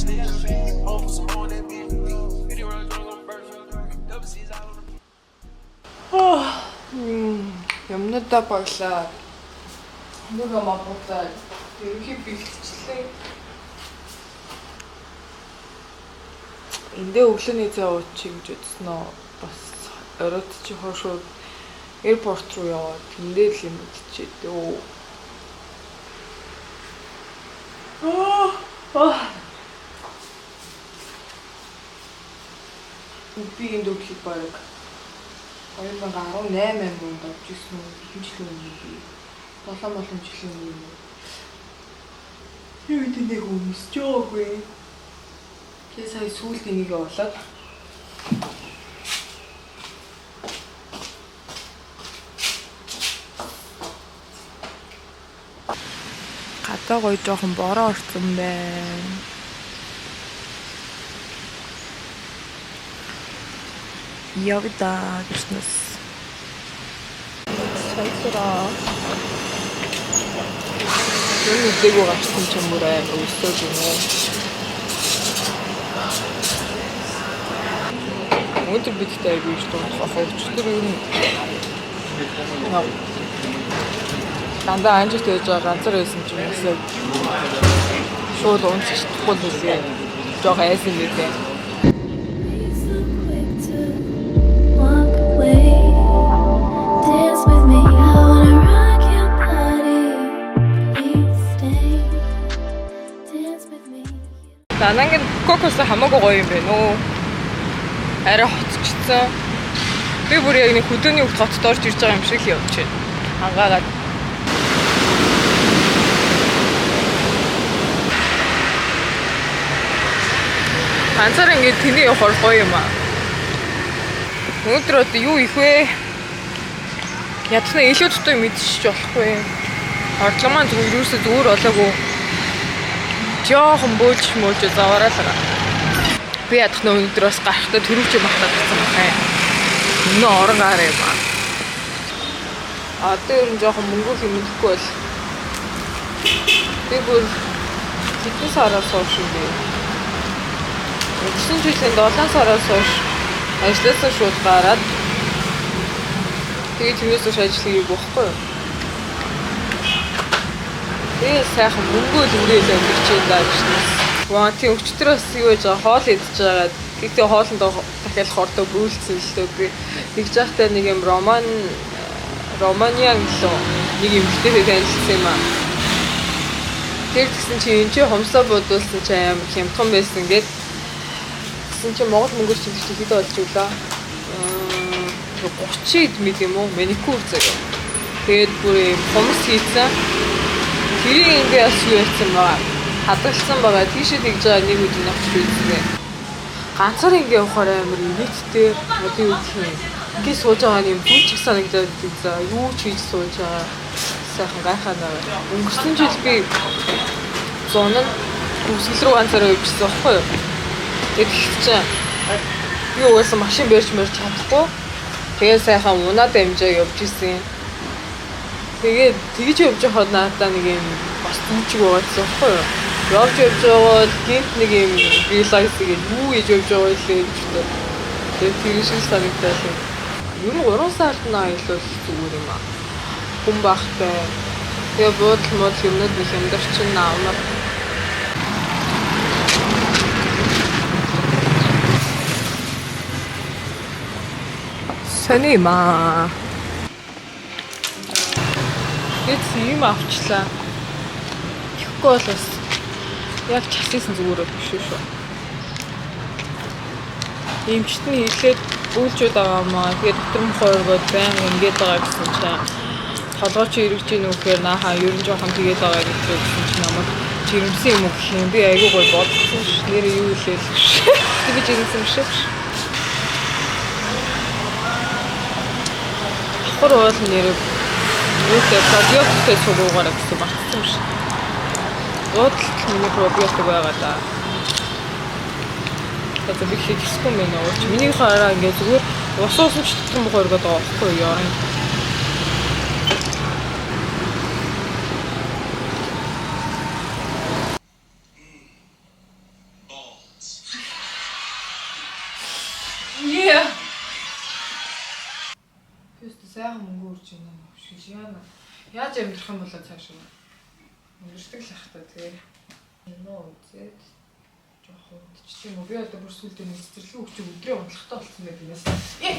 snitch. Home for some more on that bitch. 50 rounds drunk on burst. Double C's out on the Юмнуудаа баглаа. Нэг юм абуутай. Ерөнхий бэлтжлээ. Эндээ өглөөний цай уучих гэж бодсноо. Бас оройд чи хошууд airport руу яваад тэндээ л юм идчихээ дөө. Аа. Би энэ дүүхийг бараг 2018 онд авч ирсэн үү? Хэдэн жилийн өмнө би 7 болон жилийн өмнө юм уу? Юу гэдэг нэг өмсөж байгаагүй. Тэгээ сая сүүлд энийг олоод гадаа гоё жоохон бороо орсон байна. Явда гэснээс. Саясаа. Юу нэгдэггүй гарсан ч юм бүр амар өсөөд юм уу. Өнөөдөр бид ихтэй айгүй их дундах баха. Өчигдөр ер нь дандаа анжигт байж байгаа ганцаар байсан ч юм уу шууд унтчих чадахгүй лээ. Жохоо айсан мэлээ. Be so quick to walk away. Dance with me, I wanna rock your body. Please stay. Dance with me. Данангийн кокос хамаагүй гоё юм байна уу? Арай хотчсон. Би бүр яг нэг хөдөөний хүүхд хотод орж ирж байгаа юм шиг л явж байна. Хангаагаад. Ганцаар ингээд тэний явахаар гоё юм аа. Өнөөдөр одоо юу их вэ? Ядахна илүү дутуу юм идчихэж болохгүй. Ордлого маань зүгээр юусоо зүгээр болоогүй. Жохон бөөлж мөөлж заваараа л байгаа. Би ядахна өнөөдөр бас гарахтаа төрөвч махтаад гарсан байх юм. Өнөө орон гар юм аа. Одоо ер нь жоохон мөнгө хэмнэхгүй бол би бүр хэдэн сараас хойш юм бэ? Өнгөрсөн жилийн 7 сараас хойш ажлаасаа шууд гараад тэгээд тэрнээс хойш ажил хийгээгүй байхгүй юу? Тэгээ сайхан мөнгөө л үрээл амьдарч байна даа гэж нэс. Ваа тийм өчтөр бас юу яаж байгаа хоол идэж байгаа. Гэхдээ хоолндоо дахиад хордоо бөөлцсөн л дөө би. Тэгж байхдаа нэг юм Романиан гэлөө нэг эмэгтэйтэй танилцсан юм аа. Тэр тэгсэн чи энэ чи хомсоо бодуулсан чи амар хямдхан байсан гэд. Тэгсэн чи Монгол мөнгөөр чи тэр чи хэд болж өглөө? 30 эд мэд юм уу? Маникюр зэрэг. Тэгээд бүр юм хомс хийцэн. Тэрийг ингээ бас юу яцсан байгаа. Хадгалсан байгаа. Тийшээ тэгж байгаа нэг өдөр навч үзсэн. Ганцаар ингээ явахаар амар инээдтэй одоо юу гэх юм. Ингээ сууж байгаа юм хүн ч санагдаад идэв. За юу ч хийж сууж байгаа. Сайхан гайхаа наваа. Өнгөрсөн жил би зун нь үсгэл рүү ганцаараа явчихсан байхгүй юу? Тэгээд чинь би угаасаа машин барьж марж чадахгүй. Тэгээд сайхан унаад амжаа явж исэн. Тэгээд тэгж явж байхад надаа нэг юм бас зүүчиг байгаадсан байхгүй юу? Явж явж байгаа бол гинт нэг юм realize гэдэг юу хийж явж байгаа вэ гэж бодоод. Тэгээд тэр шиг санагдал юм. Ер нь 3 сард нь аялал зүгээр юм аа. Хүн багтай. Тэгээ буудал модал юмнууд нэг хямдарчин авмар. Сони юм аа. Тэс юм авчлаа. Тэгэхгүй бол бас яг чассан зүгээр бол биш шүү. Эмчт нь хэлээд бөөлжүүд байгаа маа. Тэгээд дотор мохоо өргөөд баян ингээд байгаа гэсэн чинь толгой чи эргэж ийн үү гэхээр нааха ер нь жоохон тэгээд байгаа гэж гэсэн чинь намайг жирэмсэн юм уу гэх юм. Би айгүй гоё бодсон ш. Нэрээ юу хэлээ л гэж. Би жирэмсэн биш үү? Давхар уул нэрээ юутай пробиотиктэй сугуугаараа гэсэн мартсан биш. Уудлалт миний пробиотик байгаа да. Тэгээд би хийхгүй юм байна уу? Миний хараа ингээд зүгээр ус уусан ч тутам бохоо өргөд байгаа байхгүй юу? Яран. Сайхан мөнгө үрж байна юм шиг яана. Яаж амьдрах юм болоо цаашаа. Өнгөрдөг л ах та, тэгээ. Кино үзээд жоохон унтчих юм уу? Би одоо бүр сүүлдээ нэг цэцэрлэгийн хүчийг өдрөө унтлахтай болсон байдаг юм. Э!